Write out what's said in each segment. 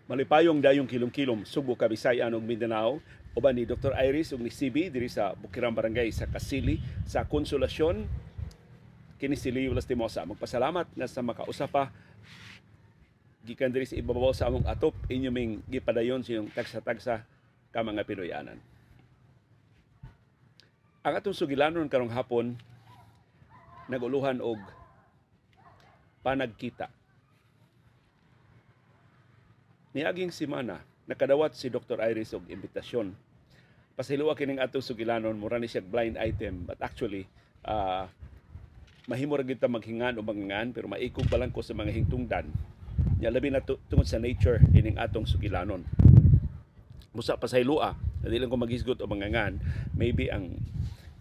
Malipayong dayong kilom-kilom, Subo, Kabisayan ug Mindanao, uban ni Dr. Iris ug ni CB diri sa Bukirang Barangay sa Kasili sa Konsolasyon. Kini si Leo Lastimosa. Magpasalamat nga sa makausa pa gikan diri sa ibabaw sa among atop, inyo ming gipadayon sa inyong tagsa-tagsa ka mga Pinoyanan. Ang atong sugilanon karong hapon naguluhan og panagkita. Niaging semana, nakadawat si Dr. Iris og imbitasyon. Pasayloa kining atong sugilanon, mura ni siya blind item, but actually mahimo ra gyud ta maghingan o mangangan, pero maikog pa lang ko sa mga hingtungdan. Nya labi na tungod sa nature ining atong sugilanon. Busa pasayloa, dili lang ko maghisgot o mangangan, maybe ang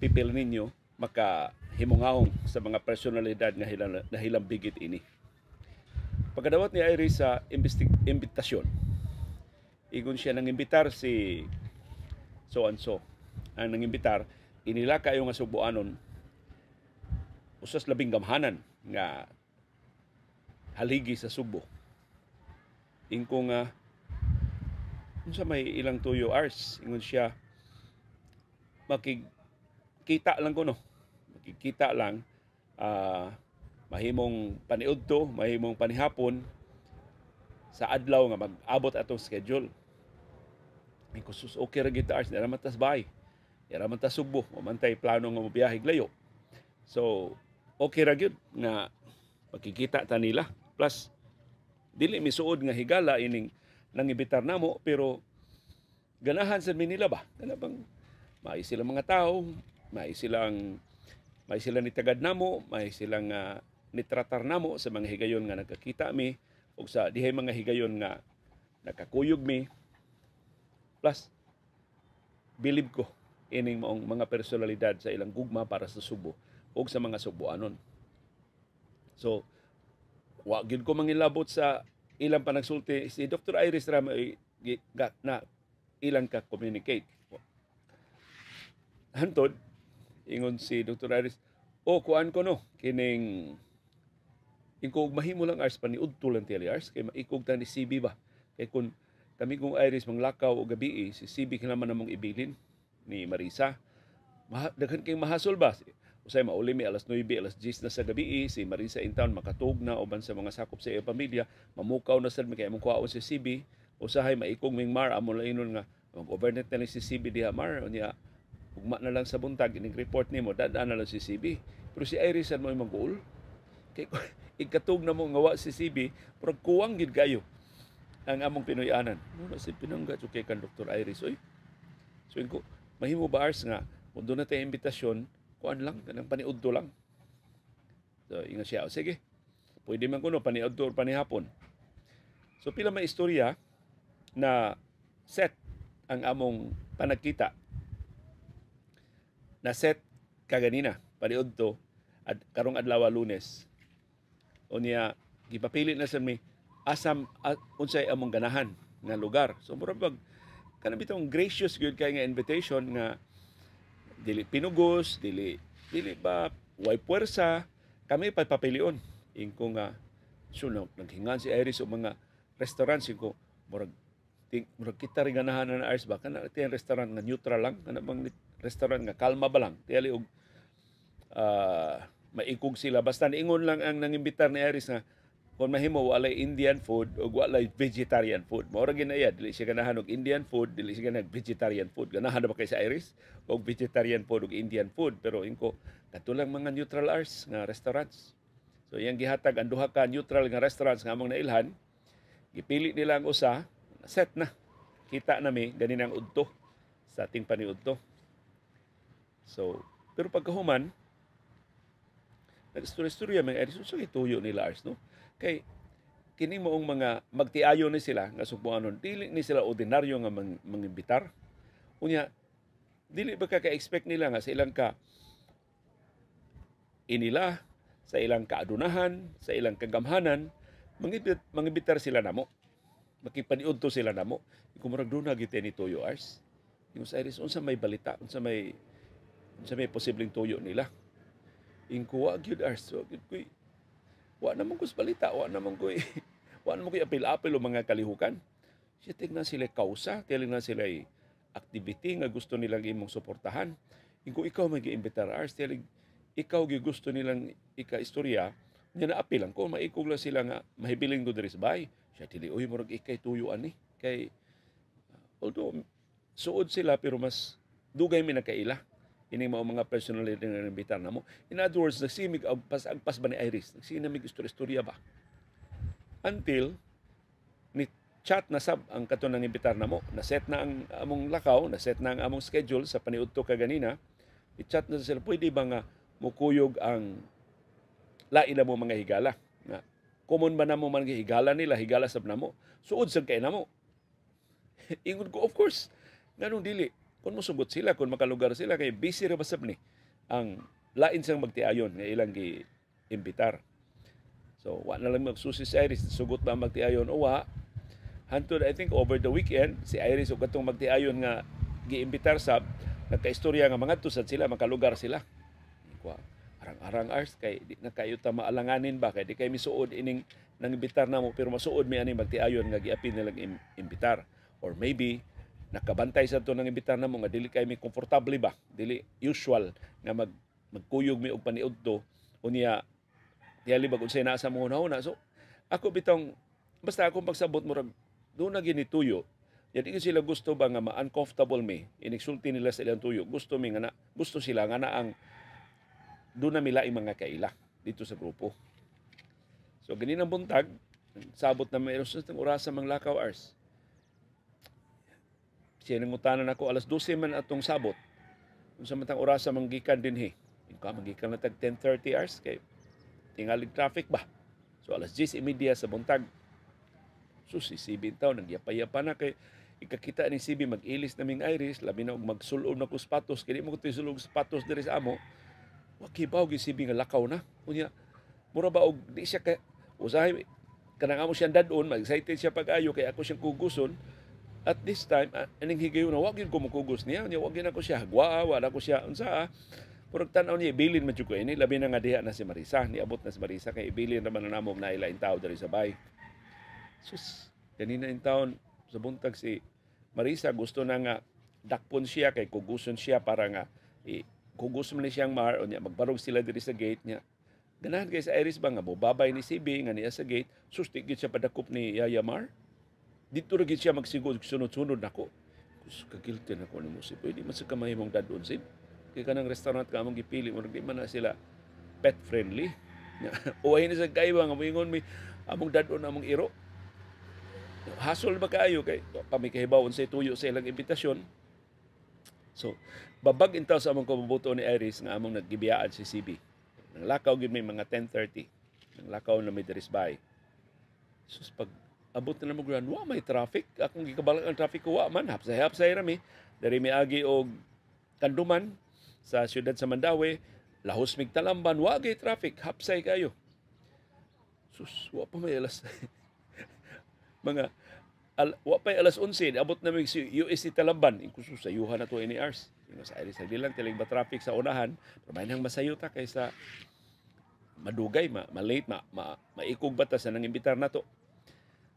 pipil ninyo makahimungahong sa mga personalidad nga nahilambigit ini. Pagkadawat ni Iris sa imbitasyon, ingon siya nang imbitar si so and so. Ang nangimbitar, inila kayo nga Subuanon, usas labing gamhanan nga haligi sa Subo. Ingko nga, unsa may ilang tuyo, Ars? Ingon siya, makikita lang ko, no? Makikita lang, mahimong paniudto, mahimong panihapon sa adlaw nga mag-abot atong schedule. Ay sus, okay ra gyud ta, Ars, dira man tas bahay. Dira man tas Subo, wa man tay plano nga mobiyahe layo. So, okay ra gyud nga makikita ta nila. Plus dili misuod nga higala ining nangibitar namo, pero ganahan sa nila ba? Kana bang maay silang mga tao, may sila nitagad namo, may silang nitratar namo sa mga higayon nga nagkakita mi o sa dihay mga higayon nga nakakuyog mi. Plus, bilib ko ining maong mga personalidad sa ilang gugma para sa Subo o sa mga Subuanon. So, wa gyud ko mangilabot sa ilang panagsulti. Si Dr. Iris ra na ilang ka-communicate. Hantod, ingon si Dr. Iris, "O, kuan ko no, kining ingko og mahimo lang, Ars, paniudto lang tiyali, Ars, kay maikog ta ni CB ba. Kay kun kami kong Iris manglakaw og gabi, si CB kinahanglan namong ibilin ni Marisa. Daghan kay mahasol ba? Usay mauli mi alas 9, alas 10 na sa gabi, si Marisa in town makatug na uban sa mga sakop sa iyang pamilya, mamukaw na sad mi kay among kuhaon si CB, usahay maikog ming Mar, among lainon nga mag overnight na lang si CB diha, Mar, unya ugma na lang sa buntag ining report nimo, dad-an na lang si CB. Pero si Iris mo mag-uul. Kay ikatug na mo nga wa si CB, pero kuwang gid kayo ang among Pinoy-anan. Muna si pinangga kay kan Dr. Iris oy. So inko, mahimo ba, Ars, nga kung doon na tayo imbitasyon, kuan lang, kanang paniudto lang?" So ingon siya, "O, sige. Pwede man kuno paniudto or panihapon." So pila may istorya na set ang among panagkita. Na set kaganina, paniudto at karong adlaw, Lunes. Unya gipapili na sa mi asam unsay among ganahan nga lugar. So mura bag kanang bitong gracious gyud kay nga invitation nga dili pinugos, dili dili ba way puwersa, kami pa papilion. Ingko nga so naghingan si Iris og mga restaurants, ko murag ting, murag kita rin ganahan na Iris ba kana tiyan restaurant nga neutral lang, kana bang restaurant nga kalma ba lang, tiyali og maikog sila, basta niingon lang ang nangimbitar ni Iris nga kung mahimo walay Indian food o walay vegetarian food. Mao ra ginaya, dili siya ganahan og Indian food, dili siya ganahan vegetarian food. Ganahan na ba kay sa Iris og vegetarian food og Indian food? Pero inko kadto lang mga neutral hours nga restaurants. So iyang gihatag ang duha ka neutral nga restaurants nga among nailhan. Gipili nila ang usa, set na. Kita nami ganinang udto sa ating paniudto. So, pero pagkahuman, nag-istorya-istorya mga Iris, so ituyo nila, Ars, no? Kay kini moong mga magtiayon ni sila nga Sugbuanon, dili ni sila ordinaryo nga mangimbitar. Unya, dili ba ka ka-expect nila nga sa ilang ka inila, sa ilang kaadunahan, sa ilang kagamhanan, mangimbitar sila namo? Makipaniudto sila namo. Kung murag doon na ni tuyo, Ars. Yung sa Iris, unsa may balita, unsa may posibleng tuyo nila? Ingko, wa gyud, Ars, wa gyud ko'y wa naman ko's balita, wa naman ko'y apil-apil o mga kalihukan. Siya tignan sila kausa, tignan sila activity nga gusto nilang imong suportahan. Kung ikaw may giimbitar, Ars, tiyalig ikaw gusto nilang ika-istorya, nya naapil lang ko, maikog lang sila nga mahibilin ko diri sa bahay. Siya dili, uy, murag ikay tuyo ani. Kay, although, suod sila pero mas dugay mi nakaila ini mao mga personality nga imbitar namo. In other words, nagsimig agpas agpas ba ni Iris, nagsimig istorya ba until ni chat na sab ang kato nang imbitar namo. Na set na ang among lakaw, na set na ang among schedule sa paniudto kaganina. I-chat na sila, pwede ba nga mukuyog ang lain na mo mga higala nga common ba namo man higala nila, higala sab namo, suod sad kay namo. Ingon ko, of course, nganong dili, kung mosugot sila, kung makalugar sila, kay busy ra ba sab ni ang lain siyang magtiayon nga ilang gi-imbitar. So, wa na lang magsusi si Iris, sugot ba ang magtiayon o wa. Hantod, I think over the weekend, si Iris o katong magtiayon nga giimbitar sab, nagkaistorya nga mangadto sad sila, makalugar sila. Kwa, arang-arang, Ars, kay di na kayo ta maalanganin ba, kay di kay misuod ining nang imbitar namo, pero masuod mi ani magtiayon nga giapil nilang imbitar. Or maybe, nakabantay sa to nang imbitar namo nga dili kay mi komportable ba, dili usual nga magkuyog mi og paniudto unya dili bag unsay naa sa mga hunahuna. So ako bitong basta akong pagsabot, murag doon na ginituyo yan, di sila gusto ba nga ma-uncomfortable mi inigsulti nila sa ilang tuyo. Gusto mi nga na, gusto sila nga na ang doon na mila mga kaila dito sa grupo. So ganinang buntag, sabot na may sa orasa mang lakaw, Ars. Siya nangutanan ako, alas 12 man atong sabot. Unsa man tang orasa manggikan dinhi? Ikaw manggikan na tag 10:30, Ars, kay tingalig traffic ba. So alas 10:30 sa buntag. So si CB taw nagyapa-yapa na kay ikakita ni CB mag-ilis naming Iris, labi na og magsulob na ko sapatos kay di mo ko sulog sapatos diri sa amo. Wa kibaw gi CB nga lakaw na. Unya mura ba og di siya kay usahay kanang amo siyang dadon, mag-excited siya pag-ayo kay ako siyang kuguson. At this time, aning higayon na, wag yun kumukugos niya. Niya, wag yun ako siya hagwa, wala ko siya, unsa ah. Purag tan-aw niya, ibilin man ko ini. Labi na nga diha na si Marisa. Niabot na si Marisa, kay ibilin naman na namo na ilaing tao diri sa bay. Sus, kanina in town, sa buntag si Marisa, gusto na nga dakpon siya, kay kuguson siya para nga, kugus man ni siyang mar, o niya, magbarog sila diri sa gate niya. Ganahan kay sa Iris ba nga, bubabay ni CB, nga niya sa gate, sus, di siya padakop ni Yaya Mar. Dito ra gid siya magsigod sunod-sunod nako. Kus kagilty na ko nimo si pwede man sa kamay mong dadon sib. Kay kanang restaurant ka among gipili mo, di man na sila pet friendly. Uwahin ni sa kaiba nga moingon mi among dadon among iro. Hasol ba kaayo kay pa mi kahibaw unsay tuyo sa ilang imbitasyon. So babag intaw sa among kabubuto ni Iris nga among naggibiyaan si CB. Nanglakaw gid may mga 10:30. Nanglakaw na may diri sa bahay. Sus, pag abot na mo gran, wa may traffic. Akong gikabalak ang traffic ko, wa man. Hapsay-hapsay rami. Dari mi agi og Kanduman sa siyudad sa Mandaue, lahos mig Talamban, wa gyud traffic. Hapsay kayo. Sus, wa pa may alas mga wa pa alas 11, abot na mig si USC Talamban. Ingko sus, sayuhan na to ini, Ars. Ingon sa Iris, di lang tilig ba traffic sa unahan, pero may nang masayo ta kaysa madugay, ma late, maikog ba ta sa nang imbitar na to.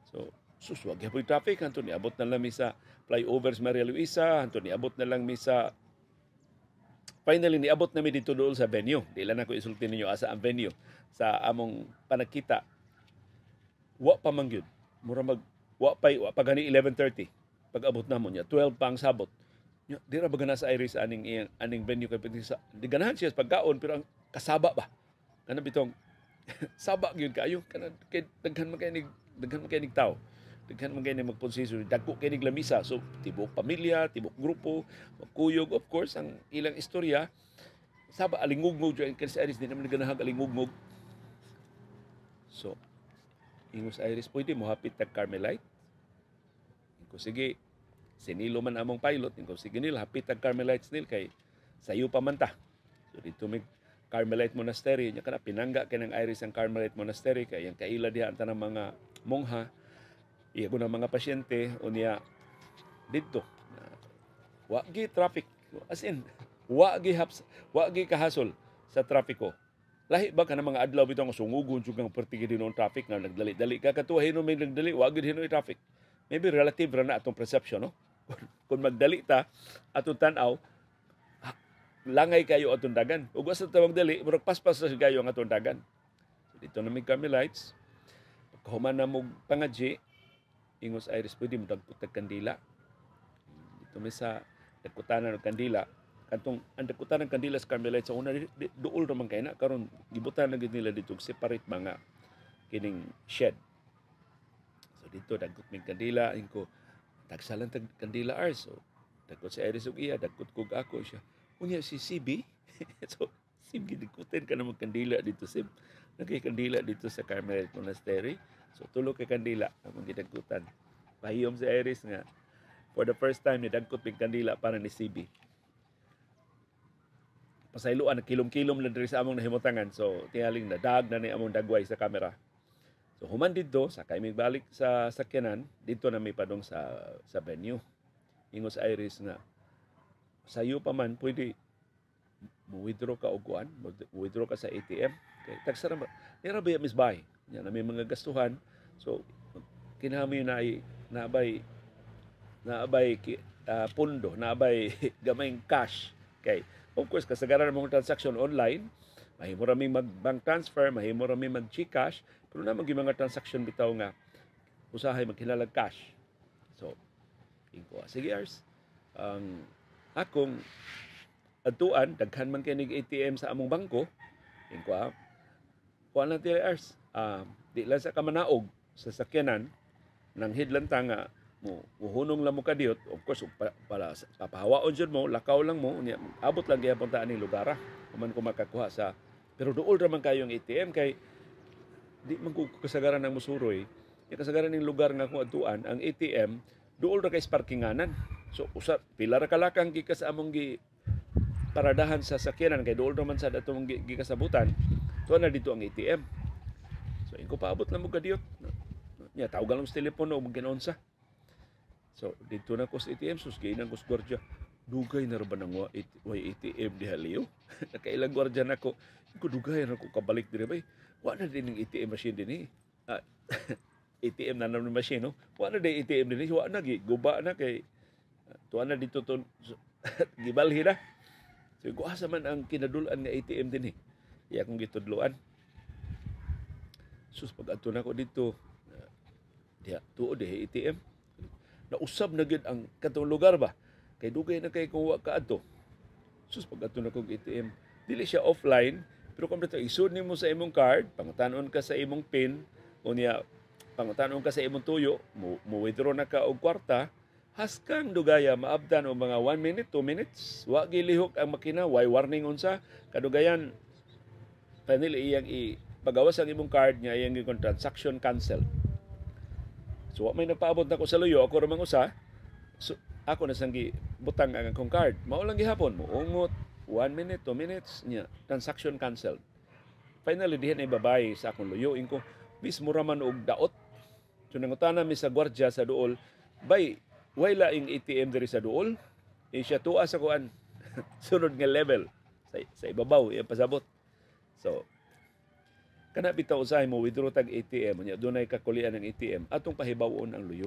So, sus, wag gyapon traffic hanto niabot na lang mi sa flyovers Maria Luisa, hanto niabot na lang mi sa finally niabot na mi dito dool sa venue. Di lang ako isulti ninyo asa ang venue sa among panagkita. Wa pa man gyud. Mura mag wa pa gani 11:30 pag abot namo niya, 12 pa ang sabot. Nya, di ra ba gana sa Iris aning iyang aning venue kay pwede sa di ganahan siya sa pagkaon pero ang kasaba ba. Kana bitong saba gyud kaayo kana kay daghan man kay nig tao. Daghan man kay nig magponsiso, dagko kay nig lamisa. So tibok pamilya, tibok grupo, magkuyog, of course ang ilang istorya. Saba alingugngog jud kay si Iris, di naman ganahag alingugngog. So ingos Iris, pwede mo hapit tag Carmelite. Ingo sige, sinilo man among pilot, ingo sige nil hapit tag Carmelites nil kay sayo pa man ta. So dito may Carmelite Monastery, nya kana pinangga kay ng Iris ang Carmelite Monastery kay ang kaila diha ang tanang mga mongha, iya ko ng mga pasyente unya didto. Wa gi traffic, as in wa gi haps, wa gi kahasol sa trapiko. Lahi ba kana mga adlaw bitaw nga sungugon jud kang pertige din traffic nga nagdali-dali ka katuwa hinon may nagdali, wa gid hinoy traffic. Maybe relative ra na atong perception, no? Kung magdali ta atong tan-aw, langay kayo atong dagan. Ug sa ta magdali, murag paspas ra kayo ang atong dagan. So, dito na may Carmelites. Pagkahuman na mo pangadji, ingos Iris, pwede mo dagkot og kandila. Dito may sa dagkutanan og kandila. Katong ang dagkutan ng kandila sa Carmelites sa una duol ra man kay na, karon gibutan na gid nila dito og separate mga kining shed. So dito dagkot mig kandila, ingko tagsa lang tag kandila, Ars. So dagkot si Iris og iya, dagkot kog ako siya. Unya si CB. So Sib, gidagkutan ka na kandila dito, Sib. Nagay kandila dito sa Carmelite Monastery. So tulo kay kandila among gidagkutan. Pahiyom si Iris nga for the first time ni dagkot mig kandila para ni CB. Pasayloan, kilom-kilom lang diri sa among nahimutangan. So tingaling nadag na ni among dagway sa kamera. So human didto, sakay mi balik sa sakyanan, didto na mi padong sa venue. Ingon sa Iris nga sayo pa man pwede mo withdraw ka og kuan, mo withdraw ka sa ATM. Kay tagsa ra ba? Nira ba Miss Bay? Nya na may mga gastuhan. So kinahanglan na ay naabay pundo, naabay gamayng cash. Kay of course kasagaran mong transaction online, mahimo ra mi mag bank transfer, mahimo ra mi mag GCash, pero na mga transaction bitaw nga usahay magkinalag cash. So ingko, sige Ars, ang akong adtuan daghan man kay nig ATM sa among bangko. Ingko, kuan lang tila Ars, di lang sa kamanaog sa sakyanan, nang hidlan ta nga mo muhunong lang mo kadiyot. Of course para papahawaon jud mo, lakaw lang mo, unya abot lang gihapon ta ani lugar human ko makakuha sa, pero duol ra man kayo ang ATM kay di man ko kasagaran ang musuroy. Yung kasagaran ning lugar nga kung adtuan ang ATM, duol ra kay parkinganan. So usa pila ra kalakang gikas sa among gi paradahan sa sakyanan kay duol ra man sa atong gikasabutan, tuwa na dito ang ATM. So ingko, paabot lang mo kadiyot nya, tawagan lang sa telepono og ginaunsa. So dito na ko sa ATM, sus, giinan ko sa gwardiya, "Dugay na ra ba nang way ATM diha, Leo?" Nakailang gwardiya nako. Ko, "Dugay na ko kabalik diri bay. Wa na din ang ATM machine din eh." Ah, ATM na naman machine, no? Wa na din ATM din eh. Wa na, guba na kay tuwa na dito to, gibalhi na. So asa man ang kinadulan nga ATM din eh? Iya akong gitudloan. Sus, pag adto nako dito, diha tuod diha ATM. Nausab na gyud ang katong lugar ba? Kay dugay na kay kung wa ka adto. Sus, pag adto na kog ATM, dili siya offline, pero kung dito isud nimo sa imong card, pangutanon ka sa imong PIN, unya pangutanon ka sa imong tuyo, mo withdraw na ka og kwarta, haskang dugaya, maabdan og mga 1 minute, 2 minutes, wa gilihok ang makina, way warning unsa, kadugayan finally iyang i pagawas ang imong card nga iyang gikon transaction cancel. So wa may nagpaabot nako sa luyo, ako ra man usa. So ako na sang butang ang akong card. Mao lang gihapon, muungot 1 minute, 2 minutes nya transaction cancelled. Finally diha na babae sa akong luyo, ingko bis mura man og daot. So nangutana mi sa gwardiya sa duol, "Bay, way laing ATM diri sa duol?" Eh, siya tuwa sa kuan, sunod nga level sa ibabaw iyang pasabot. So kana bitaw usahay mo withdraw tag ATM unya dunay kakulian ng ATM, atong pahibawon ang luyo.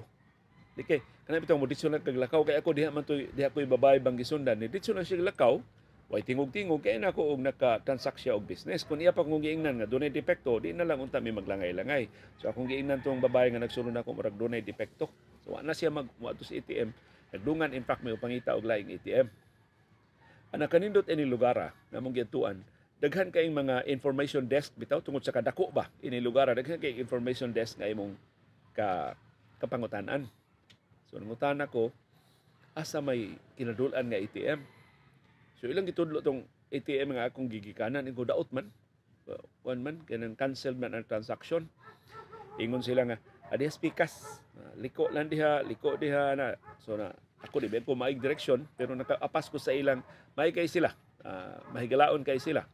Di kay kana bitaw mo ditso lang kag lakaw, kay ako diha man to, diha ko babae bang gisundan ni ditso lang siya lakaw, way tingog-tingog kay nako og naka-transact siya og business. Kung iya pa kung giingnan nga dunay depekto, di na lang unta mi maglangay-langay. So akong giingnan tong babae nga nagsunod nako, murag dunay depekto. So wa na siya mag moadto sa ATM. Nagdungan in fact may pangita og laing ATM. Ang nakanindot ini lugara namong giadtuan, daghan kaayong mga information desk bitaw tungod sa kadako ba ini lugar, daghan kay information desk nga imong ka kapangutanan. So nangutana ko asa may kinadul-an nga ATM. So ilang gitudlo tong ATM nga akong gigikanan, ingon daot man. Kuan man kanang cancel man ang transaction. Ingon sila nga adiha pikas. Liko lang diha, liko diha na. So na ako di ba ko maig direksyon, pero nakaapas ko sa ilang may kay sila. Mahigalaon kay sila.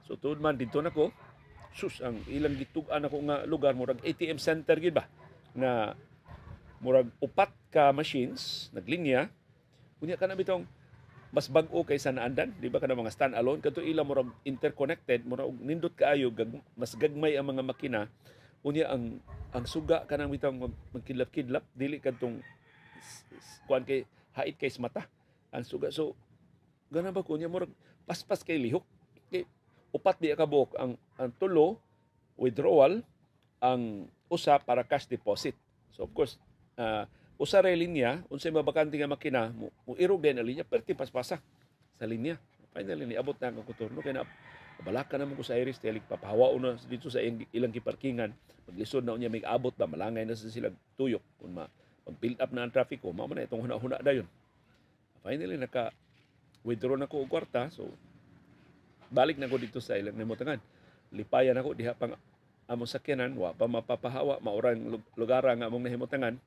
So tuod man didto nako, sus, ang ilang gitug-an ako nga lugar murag ATM center gid ba na murag upat ka machines naglinya. Unya kana bitong mas bag-o kaysa naandan, di ba, kana mga stand alone, kadto ila murag interconnected, murag nindot kaayo, mas gagmay ang mga makina. Unya ang suga kanang bitang magkidlap-kidlap, dili kadtong kuan kay hait kay sa mata ang suga. So gana ba ko niya, murag paspas kay lihok. Kay upat di ka buok, ang tulo withdrawal, ang usa para cash deposit. So of course, usa ra linya, unsay mabakante nga makina, mo irog din ang linya, perti paspasa sa linya. Finally niabot na ang turno kay na balaka naman ko sa Iris telig papahawaon na dito sa ilang giparkingan. Maglisod na unya may abot ba, malangay na sa sila tuyok kung ma mag-build up na ang traffic ko, mao man na itong huna-huna dayon. Finally naka withdraw na ko og kwarta, so balik na ko dito sa ilang nahimutangan. Lipayan ako diha pang among sakyanan, wa pa mapapahawa, maurang lugar nga among nahimutangan.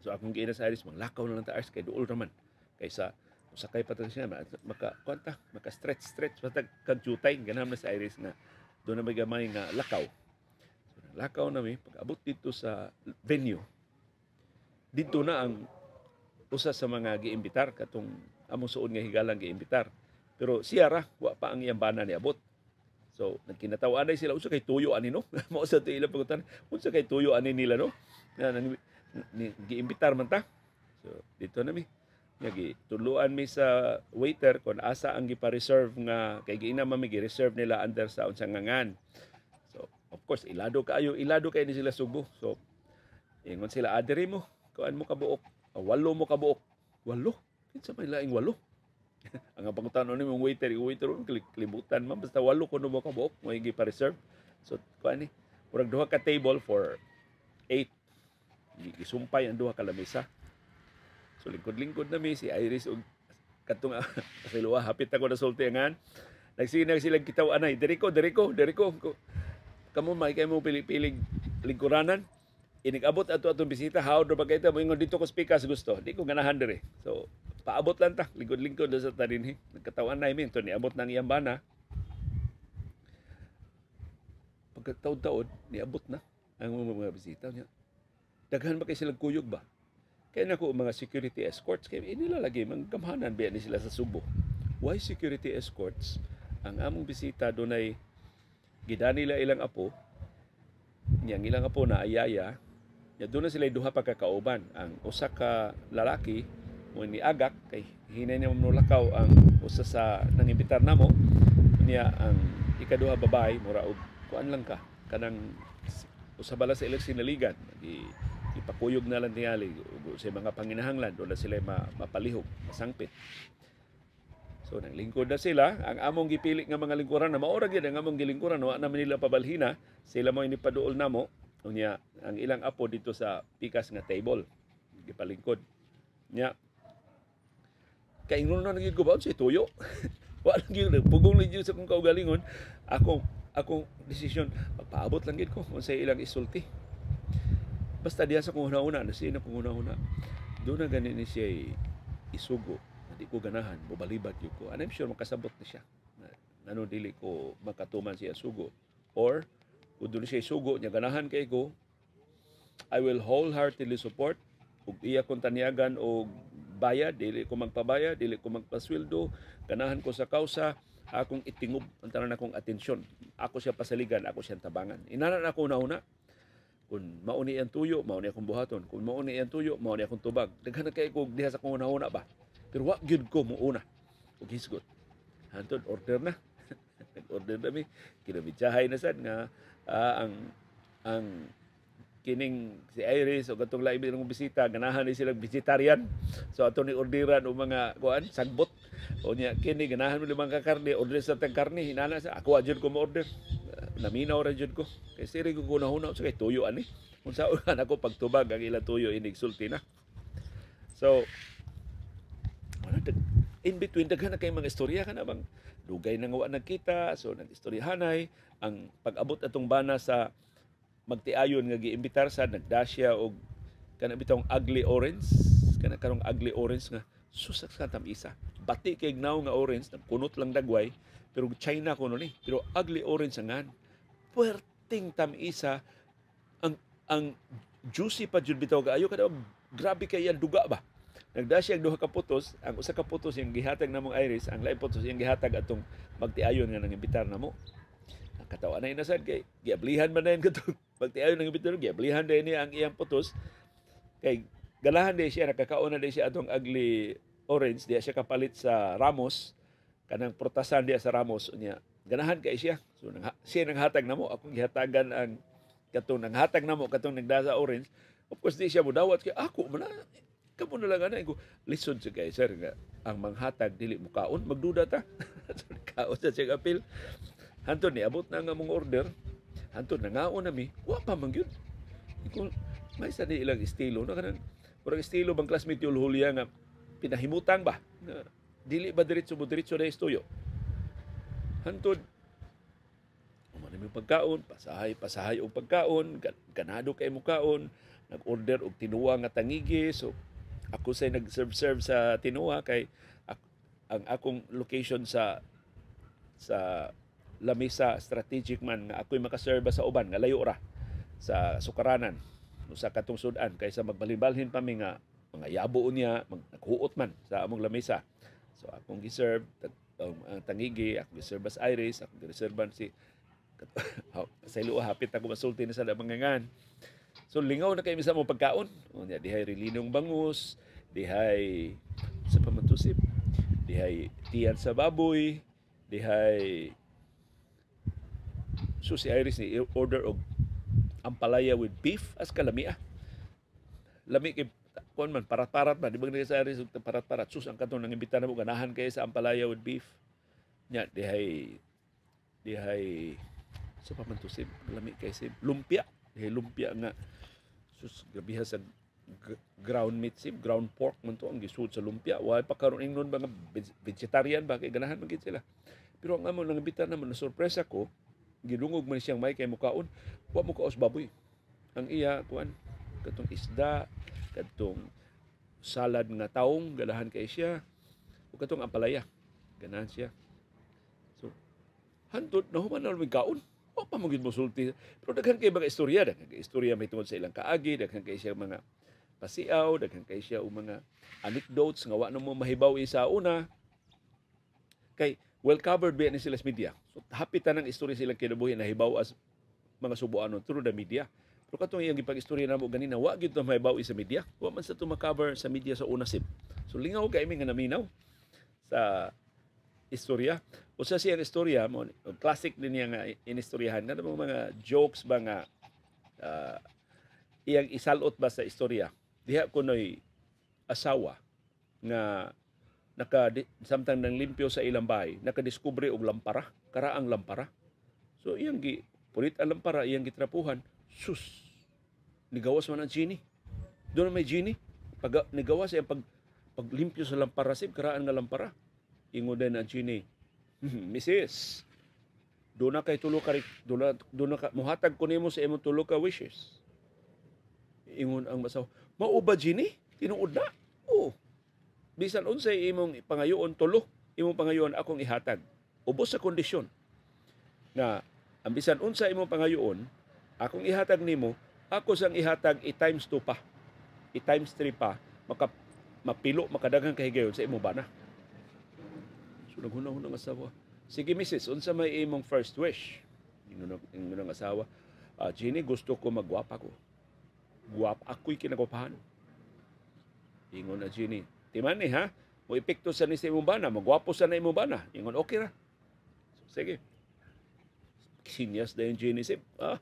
So akong giina sa Iris, manglakaw na lang ta Iris kay duol raman. Kaysa sakay pa ta siya, maka kwanta, maka stretch stretch pa ta kag jutay, ganam na sa Iris nga doon na may gamay nga lakaw. So lakaw na mi, pag abot dito sa venue, dito na ang usa sa mga giimbitar katong among suod nga higalang giimbitar. Pero siya ra, wa pa ang iyang bana niabot. So nagkinataw-anay sila, unsa kay tuyo ani no? Mao sa to ilang pangutan, unsa kay tuyo ani nila no? Na, giimbitar man ta. So dito na mi. Nga gituluan mi sa waiter kung asa ang gipa-reserve nga kay giina man mi gi-reserve nila under sa unsang ngangan. So of course ilado kaayo, ilado kay ni sila sugo. So ingon sila, adiri mo, kuan mo kabuok, walo mo kabuok. Walo? Kinsa may laing walo? Ang pangutano ni mong waiter, yung waiter kalibutan man basta walo kuno mo kabuok mo gipa-reserve. So kuan ni, murag duha ka table for 8. Gisumpay ang duha ka lamesa. So lingkod-lingkod na mi si Iris og katong pasiluwa, hapit ako nasulti angan. Nagsinag silang kitaw anay, diri ko, diri ko, diri ko. Kamo may kay mo pili-pilig lingkuranan. Inig-abot ato atong bisita, how do ba kay ta moingon dito ko speakers gusto. Di ko ganahan diri. So paabot lang ta, lingkod-lingkod sa ta dinhi. Nagkatawan na mi to niabot nang iyang bana. Pagkataod-taod niabot na ang mga bisita niya. Daghan ba kay silang kuyog ba? Kaya nako mga security escorts kay inila lagi manggamhanan biya ni sila sa Subo. Why security escorts? Ang among bisita dunay gidani nila ilang apo, niyang ilang apo na ayaya, nya doon na sila duha pa kakauban. Ang usa ka lalaki mo ni agak kay hinay niya manulakaw ang usa sa nangimbitar namo, niya ang ikaduha babae mura og kuan lang ka kanang usa bala sa ilang sinaligan, ipakuyog na lang tingali sa mga panginahanglan, doon na sila mapalihog, masangpit. So naglingkod na sila, ang among gipili nga mga lingkuran na maura gyud ang among gilingkuran, wa na nila pabalhina, sila mo inipaduol namo, unya ang ilang apo dito sa pikas nga table gipalingkod. Nya kaingon na gyud ko ba si tuyo. Wa lang gyud pugong lang gyud sa akong kaugalingon, akong desisyon magpaabot lang gyud ko unsay ilang isulti. Basta diya sa kong huna-huna, nasino kong huna-huna, doon na gani ni siya isugo. Di ko ganahan, mobalibad yun ko. And I'm sure makasabot na siya. Ngano dili ko makatuman siya sugo. Or, kung doon siya isugo, niya ganahan kay ko, I will wholeheartedly support ug iya kong taniagan og bayad, dili ko magpabayad, dili ko magpasweldo, ganahan ko sa kausa, akong itingob ang tanan akong atensyon. Ako siya pasaligan, ako siyang tabangan. Inanan ako una-una. Kung mauni ang tuyo, mauni akong buhaton. Kung mauni ang tuyo, mauni akong tubag. Daghan na kay ko diha sa akong una-una ba. Pero wa gyud ko muuna og hisgot. Hantod order na. Nag-order na mi. Kinabitsahay na sad nga ang kining si Iris o katong lain ng bisita, ganahan ni silang vegetarian. So ato ni orderan og mga kuan sagbot. O niya kini ganahan mo limang ka karne, order sa tang karne, hinana sa ako jud ko mo order. Naminaw ra jud ko. Kay siri ko kunahuna sa kay tuyo ani. Unsa ulan ako pagtubag ang ilang tuyo inigsulti na. So in between daghan na kay mga istorya kana bang dugay na nga wa nagkita, so nag-istoryahanay ang pag-abot atong bana sa magtiayon nga giimbitar sa nagdasya og kana bitong ugly orange, kana karong ugly orange nga susak sa tamisa. Bati kay gnaw nga orange, nagkunot lang dagway, pero China kuno ni, pero ugly orange ang ngan. Puwerteng tamisa, ang juicy pa jud bitaw kaayo kada grabe kay ang duga ba. Nagdasya ang duha ka putos, ang usa ka putos yung gihatag namong Iris, ang laing putos yung gihatag atong magtiayon nga nangimbitar namo. Katawa na inasad kay giablihan man na yun katong Pagtiayon ng imbitador, giablihan din niya ang iyang putos. Kay ganahan din siya, nakakaon na din siya atong ugly orange, diya siya kapalit sa Ramos, kanang prutasan diya sa Ramos niya. Ganahan kay siya. So nang, siya nanghatag namo, akong gihatagan ang katong nanghatag namo katong nagdasa orange. Of course di siya mudawat kay ako man na kamo na lang ana ko lisod sa kay sir nga ang manghatag dili mo kaon, magduda ta. So, kaon sa siya apil. Hantod ni abot na nga mong order. Hantod nangaon na mi, wa pa man gyud. Iko may sa ni ilang estilo na kanang murag estilo bang classmate yung Julia nga pinahimutang ba nga dili ba diretso mo diretso na istuyo. Hantod human mi pagkaon, pasahay pasahay og pagkaon, ganado kay mo kaon, nag-order og tinuwa nga tangigi. So ako say nag-serve-serve sa tinuwa kay ang akong location sa lamesa strategic man nga ako'y makaserve sa uban nga layo ra sa sukaranan sa katong sudan kaysa magbalhin-balhin pa mi nga mga yabo niya maghuot man sa among lamesa. So akong giserve ang tangigi, akong giserve sa Iris, akong gireserban si sa ilo hapit ako masulti na sa mangangan. So lingaw na kay misa mo pagkaon. Unya dihay rilinong bangus, dihay sa pamantusip, dihay tiyan sa baboy, dihay. So si Iris ni order og ampalaya with beef as kalamia. Lami kay kuan man, parat-parat man, di ba sa Iris og parat-parat. Sus, ang katong nang imbita na mo ganahan kay sa ampalaya with beef. Nya dihay dihay sa pamantusip, lami kay si lumpia, dihay lumpia nga sus grabiha sa ground meat sib, ground pork man to ang gisud sa lumpia. Wa pa karon ingnon ba nga vegetarian ba kay ganahan man gid sila. Pero ang amo nang imbita na mo, na sorpresa ko, gidungog man siyang may kay mukaon, wa mo kaos baboy. Ang iya kuan katong isda, katong salad nga taong ganahan kay siya, ug katong ampalaya ganahan siya. So hantod na human na mig kaon, wa pa mo gid mosulti. Pero daghan kay mga istorya, daghan kay istorya may tungod sa ilang kaagi, daghan kay siya mga pasiaw, daghan kay siya og mga anecdotes nga wa na mo mahibaw sa una. Kay well covered ba ni sila sa media. So happy tanang istorya silang kinabuhi nahibaw as mga Subuanon through the media. Pero katong iyang gipag-istorya namo ganina, wa gyud to mahibaw sa media. Wa man sa to ma-cover sa media sa una sib. So lingaw kay mi nga naminaw sa istorya. Usa siyang istorya mo, classic din niya nga inistoryahan nga mga jokes ba nga iyang isalot ba sa istorya. Diha kunoy asawa nga naka samtang nang limpyo sa ilang bahay, nakadiskubre og lampara, karaang lampara. So iyang gi pulit ang lampara, iyang gitrapuhan, sus, nigawas man ang genie. Doon may genie. Pag nigawas iyang paglimpyo sa lampara sib, karaan nga lampara. Ingon din ang genie, "Mrs., doon na kay tulo ka doon na ka muhatag ko nimo sa imong tulo ka wishes." Ingon ang masaw, "Mao ba, genie? Tinuod na?" "Oo. Bisan unsay imong pangayoon, tulo imong pangayoon akong ihatag. Ubos sa kondisyon na ang bisan unsa imong pangayoon, akong ihatag nimo, ako sang ihatag i times 2 pa, i times 3 pa, maka mapilo makadaghang kahigayon sa imong bana." So naghuna-huna ang asawa. "Sige, Mrs., unsa may imong first wish?" Ingon ang asawa, "Genie, gusto ko magwapa ko. Guwapa ako'y kinagwapahan." Ingon na genie, "Timan ni ha, mo epekto sa ni sa imong bana, magwapo sa na imong bana." Ingon, "Okay ra." So, sige. Sinyas na yung genie sib. Ah,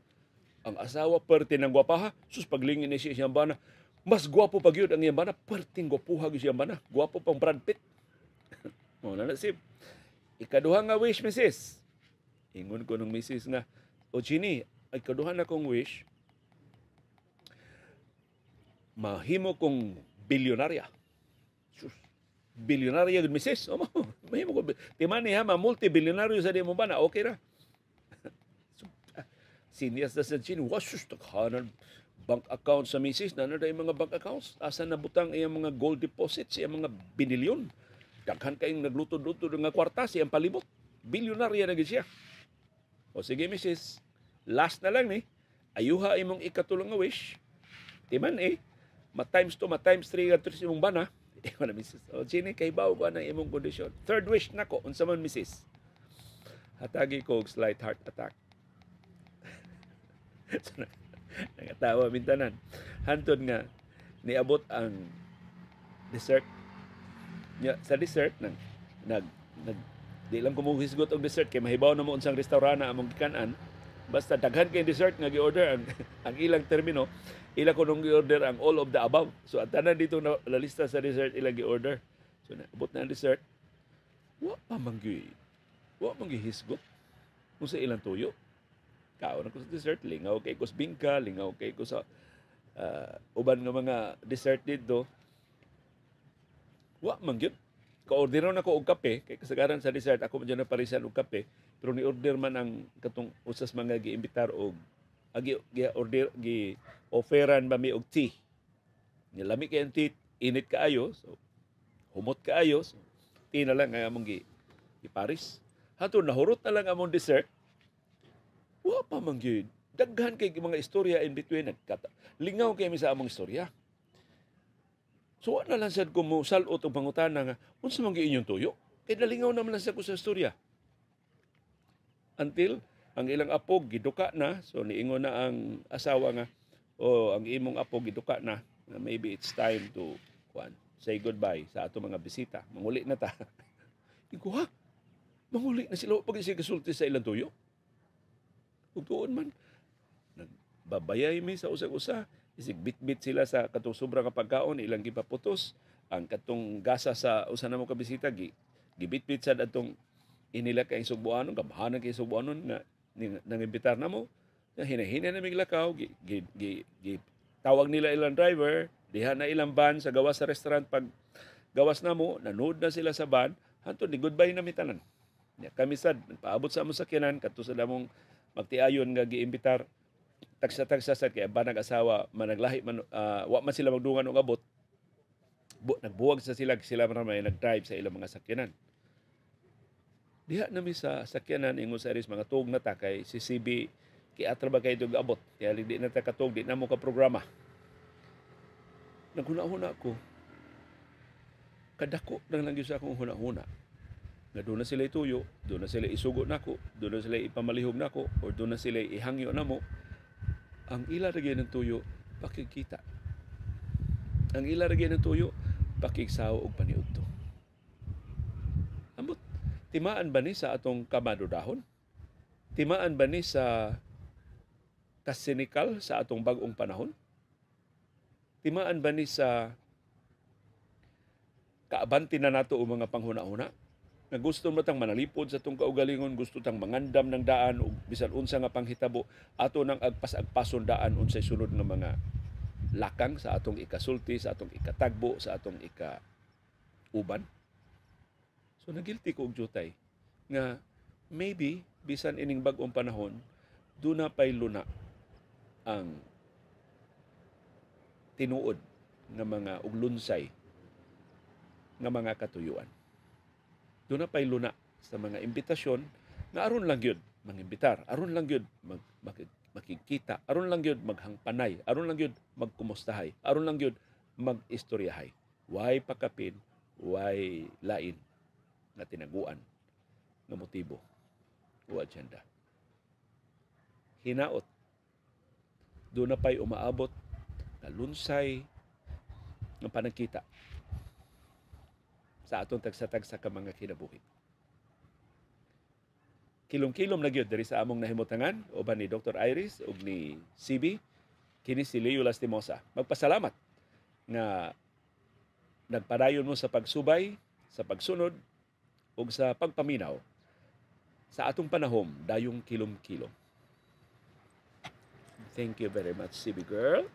ang asawa perti ng gwapaha. Sus, paglingin ni siya siyang bana. Mas gwapo pag yun ang iyang bana. Perting gwapuha gyud siyang bana. Gwapo pang Brad Pitt. Mo na sib. "Ikaduha nga wish, Mrs." Ingon ko ng Mrs. nga, "O genie, ay ikaduha na kong wish, mahimo kong bilyonarya." Sus, bilyonarya gud, Mrs. O, mahimo ko. "Timan ni ha, ma multi-bilyonaryo sa di mo ba na, okay ra." Sinyas na sa genie, wasus, taghanan bank account sa misis, na na mga bank accounts, asa na butang iyang mga gold deposits, iyang mga binilyon. Daghan kayong naglutod-lutod nga kwarta, siyang palibot. Bilyonarya na gid siya. "O sige, Mrs., last na lang ni, ayuha imong ikatulong nga wish. Timan eh, ma times 2, ma times 3 nga sa imong bana." Ingon na Mrs. "O genie, kay bawo ko ang imong kondisyon. Third wish nako." "Unsa man, Mrs.?" "Hatagi ko og slight heart attack." So, Nangatawa mintanan. Hantod nga niabot ang dessert. Nya, sa dessert nang nag nag di lang ko mo hisgot og dessert kay mahibaw na mo unsang restaurant na among gikan-an. Basta daghan kay dessert nga gi-order. Ang ilang termino, ila kunong gi-order ang all of the above. So ang tanan dito na lalista sa dessert, ilang gi-order. So naabot na ang dessert. Wa man gyud hisgot kung sa ilang tuyo. Kaon ako sa dessert, lingaw kay ko sa bingka, lingaw kay ko sa uban nga mga dessert dito. Wa man gyud. Ka-order na ko og kape kay kasagaran sa dessert ako man na parisan og kape, pero ni-order man ang katong usas mga giimbitar og agi gi order, gi offeran ba mi og tea. Ni lami kay ang tea, init kaayo, so humot kaayo, so tea na lang ang among gi giparis. Hantod nahurot na lang among dessert, wa pa man gyud. Daghan kay mga istorya in between, nagkata. Lingaw kay mi sa among istorya. So wa na lang sad ko mo salot og pangutana nga unsa man gyud inyong tuyo? Kay nalingaw naman lang sad ko sa istorya. Until ang ilang apo giduka na, so niingon na ang asawa nga, "Oh, ang imong apo giduka na, maybe it's time to kuan, say goodbye sa ato mga bisita. Manguli na ta." Ingon ko, "Ha? Manguli na sila, pag sila kasulti sa ilang tuyo?" Ug tuon man, nagbabayay mi sa usag-usa, isig bitbit sila sa katong sobra nga pagkaon, ilang gipaputos, ang katong gasa sa usa namo ka bisita gi gibitbit sad atong inila kay sugboanon, gamhanan kay sugboanon nga nangimbitar namo. Na hinahina na mig lakaw, gi, gi, gi, gi, tawag nila ilang driver, diha na ilang van sa gawas sa restaurant. Pag gawas namo, nanood na sila sa van, hantod ni goodbye na mi tanan. Ya, kami sad paabot sa among sakyanan kadto sa damong magtiayon nga giimbitar, tagsa-tagsa sad kay banag asawa managlahi man, wa man sila magdungan og abot. Nagbuwag sa sila, sila man may nag-drive sa ilang mga sakyanan. Diha nami sa sakyanan, ingon sa Iris, "Mga tuog na ta kay si CB kiatra ba kay dog abot, kaya di na ta katuog, di na mo ka programa." Naghuna-huna ko, kadako nang lang sa akong huna-huna nga doon na sila ituyo, doon na sila isugo nako, doon na sila ipamalihog nako, or doon na sila ihangyo namo. Ang ila ra ng tuyo, pakigkita. Ang ila ra ng tuyo, pakigsaw og paniudto. Amot, timaan ba ni sa atong kamadudahon? Timaan ba ni sa kasinikal sa atong bag-ong panahon? Timaan ba ni sa kaabante na nato o mga panghuna-huna? Nga gusto mo tang manalipod sa atong kaugalingon, gusto tang mangandam ng daan o bisan unsa nga panghitabo, ato nang agpas-agpason daan unsay sunod nga mga lakang sa atong ikasulti, sa atong ikatagbo, sa atong ika-uban. So nagilti ko og jutay nga maybe bisan ining bag-ong panahon, duna pay luna ang tinuod nga mga ug lunsay nga mga katuyuan. Doon na pa'y luna sa mga imbitasyon nga aron lang gyud mangimbitar, aron lang gyud makikita, aron lang gyud maghangpanay, aron lang gyud magkumustahay, aron lang gyud magistoryahay. Way pakapin, way lain nga tinaguan nga motibo o agenda. Hinaot, doon na pa'y umaabot na lunsay nga panagkita sa atong tagsa-tagsa ka mga kinabuhi. Kilom-kilom na gyud diri sa among nahimutangan uban ni Dr. Iris ug ni CB. Kini si Leo Lastimosa. Magpasalamat nga nagpadayon mo sa pagsubay, sa pagsunod ug sa pagpaminaw sa atong panahom dayong kilom-kilom. Thank you very much, CB girl.